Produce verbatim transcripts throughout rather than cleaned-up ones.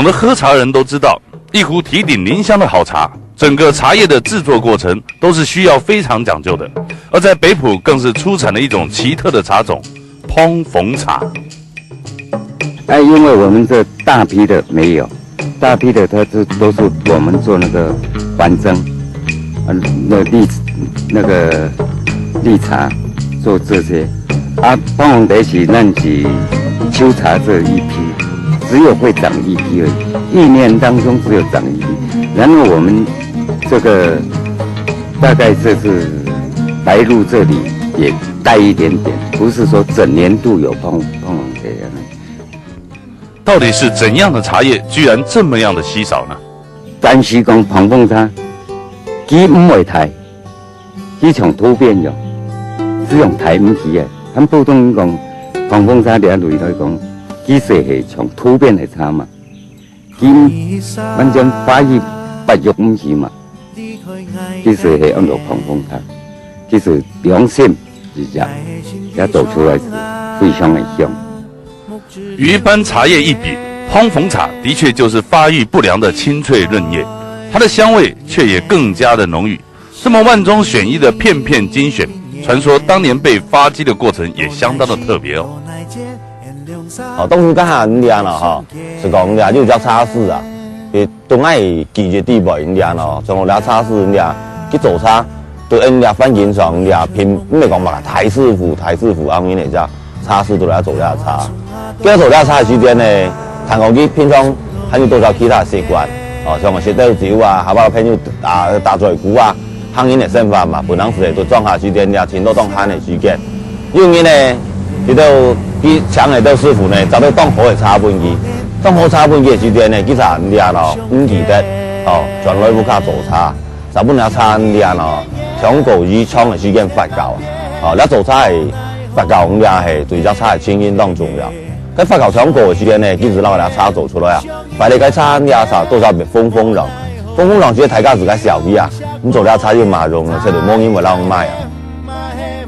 我们喝茶的人都知道，一壶提鼎临香的好茶，整个茶叶的制作过程都是需要非常讲究的。而在北埔更是出产了一种奇特的茶种——膨風茶。哎，因为我们这大批的没有，大批的它是都是我们做那个矸蒸，嗯，那绿那个绿茶做这些啊，膨風茶是咱是秋茶这一批，只有会长一批而已，一年当中只有长一批。然后我们这个大概这是白露这里也带一点点，不是说整年度有膨膨风茶这样。到底是怎样的茶叶居然这么样的稀少呢？但是讲膨风茶，佢毋会大，佢像突变样，只用大毋起个。咱普通人讲膨风茶，你啊类来讲，其实系像突变个茶嘛。佢完全花语发育毋起嘛，其实系安到膨风茶，其实良心一下，也做出来是非常的香。与一般茶叶一比，膨风茶的确就是发育不良的青翠嫩叶，它的香味却也更加的浓郁。这么万中选一的片片精选，传说当年被发迹的过程也相当的特别哦。哦，当初刚下你啊了哈，是讲你啊，有只茶师啊，佢都爱几日地位你啊咯，像我茶师你啊，去做茶，都恩你啊，环境上你啊，拼，毋系讲嘛，大师傅，大师傅啊，你那只。 茶师都来做这茶。佢做这茶个时间呢，听讲佢平常还有多少其他习惯，哦，像食豆酒啊，还有朋友打打嘴鼓啊，行人个生活嘛，本来是都庄下时间也请到当闲个时间。有日呢，佢都佢请个豆师傅呢，找到当好个茶分佢，当好茶分佢个时间呢，佢茶唔了咯，唔记得，哦，转来屋下做茶。 茶本个茶你啊咯，从过以前个时间发酵，哦，了做茶个发酵你啊系对只茶个经营当重要。该发酵从过个时间呢，其实让个茶做出来啊，摆个该茶你啊茶多少变风风浪，风风浪其实大家自家小气啊，你做了茶又马用了，这里没人会让卖啊。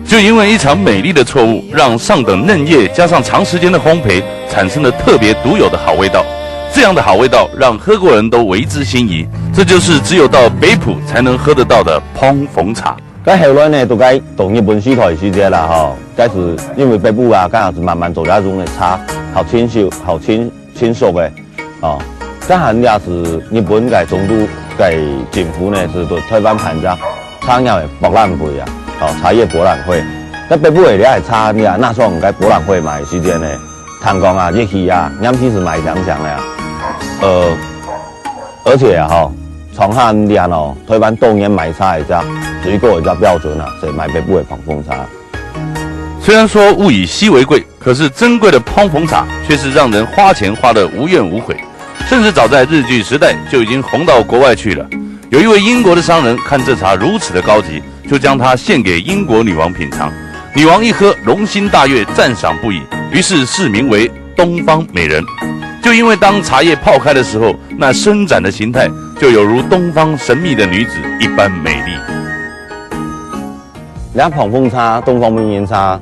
就因为一场美丽的错误，让上等嫩叶加上长时间的烘焙，产生了特别独有的好味道。这样的好味道让喝过人都为之心仪，这就是只有到北埔才能喝得到的膨风茶。该后来呢，都该到日本时代个时节啦吼，该是因为北埔啊，该也是慢慢做了种个茶，好清秀，好清清熟个，哦，该下也是日本个总督个政府呢，是对台湾办只茶叶个博览会啊，哦，茶叶博览会。该北埔个了个茶叶，那时候个博览会嘛，个时间呢， 听讲啊，热气啊，黏气是蛮强强个啊。呃，而且啊吼，从下年哦，台湾当年卖茶个只最高个只标准啊，是卖北埔个膨风茶。虽然说物以稀为贵，可是珍贵的膨风茶却是让人花钱花得无怨无悔。甚至早在日据时代就已经红到国外去了。有一位英国的商人看这茶如此的高级，就将它献给英国女王品尝。女王一喝，龙心大悦，赞赏不已，于是赐名为东方美人。就因为当茶叶泡开的时候，那伸展的形态就犹如东方神秘的女子一般美丽。人家膨风茶、东方美人茶，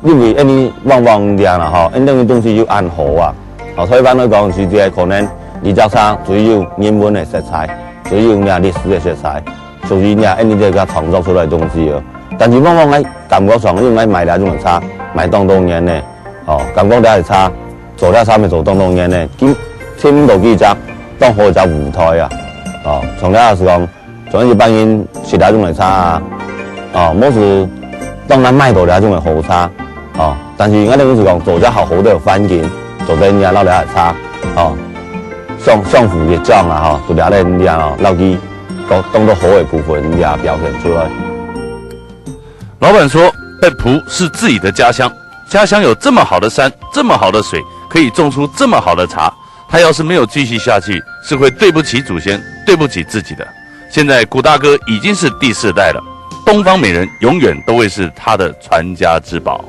因为因为往往人啦吼，因为东西又恁好啊。哦，所以反而讲是这个可能，你只茶最有人文个色彩，最有人家历史个色彩。 所以呢，恁呢个創作出来个东西哦。但是往往个感觉上，因为买了种茶，买当多年呢，哦，感觉了个茶，做了茶没做当多年呢，今听到几只，当好只舞台啊，哦，从了是讲，从一般人食了种个茶啊，哦，无是当然买到了种个好茶，哦，但是我等于是讲做只好好个环境，做得人家老了个茶，哦，相相互个讲啊，吼，做了人家哦，老几。 个当多好个部分，也表现出来。老板说，北埔是自己的家乡，家乡有这么好的山，这么好的水，可以种出这么好的茶。他要是没有继续下去，是会对不起祖先，对不起自己的。现在古大哥已经是第四代了，东方美人永远都会是他的传家之宝。